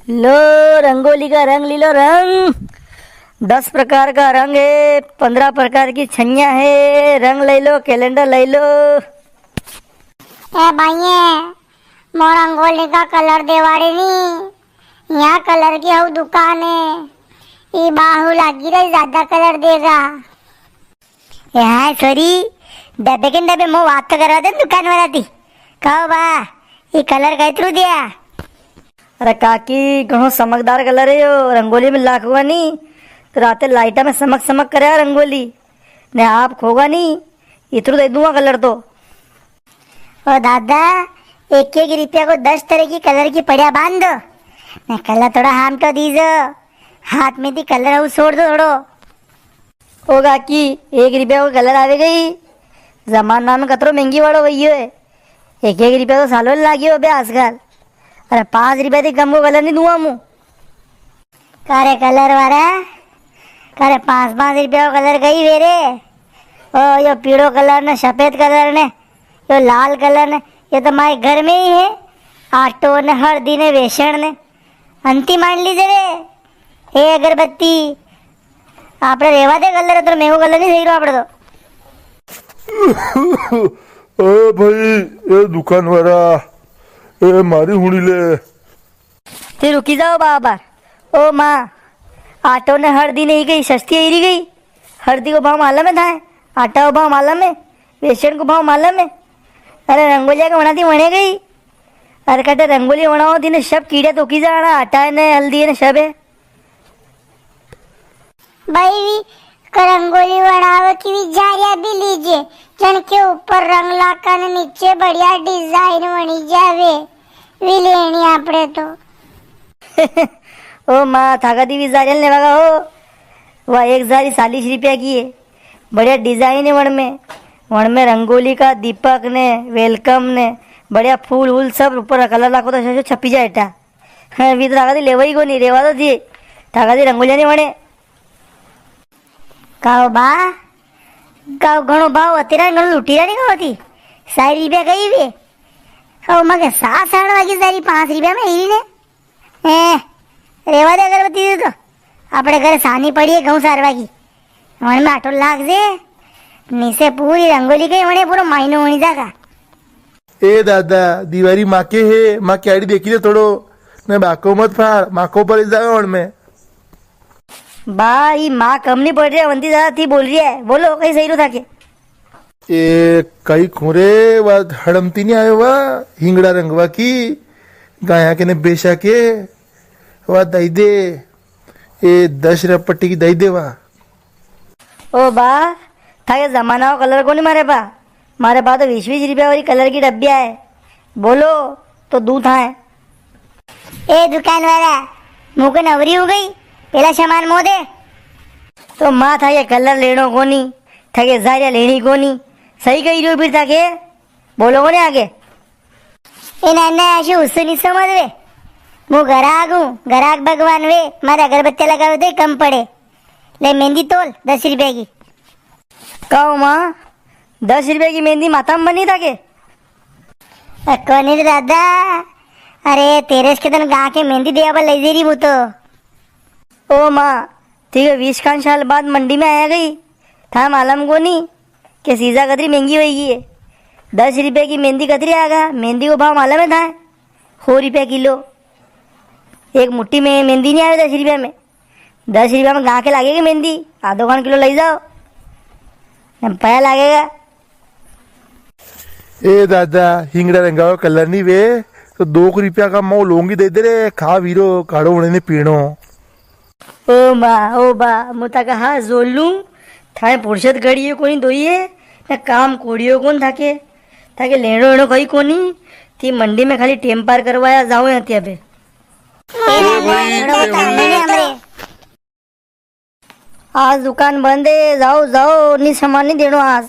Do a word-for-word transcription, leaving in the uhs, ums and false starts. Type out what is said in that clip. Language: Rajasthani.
लो, रंगोली का रंग ली लो, रंग। दस प्रकार का रंग है, पन्द्रह प्रकार की छन्निया है, रंग ले लो, कैलेंडर ले लो। ए भाइये, मो रंगोली का कलर देवाड़े नी, यहाँ कलर की हऊ दुकान है, ई बाहु लागी रही, ज्यादा कलर देगा। ए हाँ, सॉरी, डबे के डबे मो बात तो करवा दे दुकान वाला थी। कहो बा, ये कलर कैतरू दिया? अरे काकी, घणो चमकदार कलर है यो, रंगोली में लाखोगा नी, तो राते लाइटा में चमक चमक करे रंगोली, ने आप खोगा नी, इतरू दे दूंगा कलर तो। ओ दादा, एक एक रुपया को दस तरह की कलर की पड़िया बांध दो, ने कलर थोड़ा हामटो दीजो, हाथ में थी कलर हऊ छोड़ दो थोड़ो। ओ काकी, एक रुपया को कलर आवे गई, जमाना में कतरो महंगी वालो वही है, एक एक रुपया तो सालो लागियो बे आजकल। अरे पाँच रुपया थी कम को कलर नी दूंगा मु। कारे कलर वाला, कारे पाँच पाँच रुपया को कलर कई वे रे? ओ यो पीळो कलर ने सफेद कलर ने यो लाल कलर ने, ये तो मारे घर में ही है। आटो ने हल्दी ने बेसन ने अंती मान लीजे रे। ए अगरबत्ती, आपणे रेवा दे कलर, तो मेरे को कलर नी सही रो आपणे तो। ए भाई, ए दुकान वाला, ए मारी हुणी ले। थे रुकी जाओ बाबा। ओ माँ, आटो ने हल्दी नी कई सस्ती आई री गई। हल्दी को भाव मालूम है थाए? आटा को भाव मालूम है? बेसन को भाव मालूम है? अरे रंगोलिया के वणा थी वणे गई। अरे कटे रंगोली वणाओ थी ने सब कीड़े तो की जाना, आटा है ने हल्दी है ने सब है। भाई भी क-, रंगोली वणावे की भी जारिया भी लीजे, जण के ऊपर रंग लाका ने नीचे बढ़िया डिजाइन वणी जावे, वी लेणी आपणे तो। ओ माँ, थाका दी भी जारिया लेवागा हो? वा एक जारी चालीस रुपया की है, बढ़िया डिजाइन है वण में, वण में रंगोली का दीपक ने, वेलकम ने, बढ़िया फूल वूल सब ऊपर कलर लाखो तो छपी जाए टा। हाँ, वी तो थाका दी लेवा ही कोनी, रेवा तो दी, थाका दी रंगोलिया नी वणे। काओ बा, काओ घणो भाव अतेरा घणो लुटी रा नी काओ थी। सारी रुपया कई वे। ओ मगे सात साल वागी सारी पाँच रुपया में ही ने। ए, रेवा दे अगरबत्ती दे तो। आपणे घरे सानी पड़ी है गऊं सारवा की। वण में आटो लाग जे। नीचे पूरी रंगोली के वणे पूरो मायनो होनी जागा। ए दादा, दिवारी माके है, माके आड़ी देखी ले थोड़ो, ने बाको मत फाड़, माको पर जावे वण में। बा, ई माँ कम नी पड़ रही है, वंती ज्यादा थी बोल रही है। बोलो, कई सही रो थाके? ए, कई खुरे, वा हड़मती नी आयो वा, हिंगड़ा रंगवा की, गाया के ने बेशा के, वा दई दे, ए, दस रुपया पट्टी की दई दे वा। ओ बा, थाके जमाना को कलर कोनी मारे पा। मारे पा तो बीस बीस रुपया वाली कलर की डब्बिया है। बोलो, तो दूं थाए। ए दुकान वाला, मुके नवरी हो गई, पेला सामान मो दे। तो माँ थाके कलर लेणो कोनी, थाके जारिया लेणी कोनी। सही कही रह्यो फिर थाके, बोलो कोनी आगे। ए नाना, ऐसे उससे नी समझ वे। मु ग्राहक हूँ, ग्राहक भगवान वे, मारे अगरबत्ती लगावे तो ही कम पड़े। ले मेहंदी तोल, दस रुपया की। काओ माँ, दस रुपया की मेहंदी माथा में बनी थाके? अ, कोनी रे दादा, अरे तेरस के दिन गाँ के मेहंदी देवा पर ले जे री मु तो। ओ माँ, ठीक है, बीस खान साल बाद मंडी में आया गई, था मालूम कोनी के सीजा कतरी महंगी होई गई है। दस रुपया की मेहंदी कतरी आगा, मेहंदी को भाव मालूम है था? सौ रुपया किलो। एक मुट्ठी में मेहंदी नी आवे दस रुपया में। दस रुपया में गाँ के लागेगी मेहंदी, आधो खान किलो ले जाओ, ने पया लागेगा। ए दादा, हिंगड़ा रंगावा कलर नी वे, तो दो रुपया का मऊ लौंगी दे दे रे, खा वीरो, काढ़ो उणे ने पीणो। ओ माँ, ओ बा, मु थाका हाथ जोड़ लूं, थाए फुर्सत घड़ियो कोनी दोइए, ने काम कोड़ियो कोनी थाके, थाके लेणो एणो कई कोनी, थी मंडी में खाली टेम पार करवाया जाओ यहाँ थी अबे। ए भाई, ए भाई। आज दुकान बंद है, जाओ, जाओ, नी सामान नी देणो आज।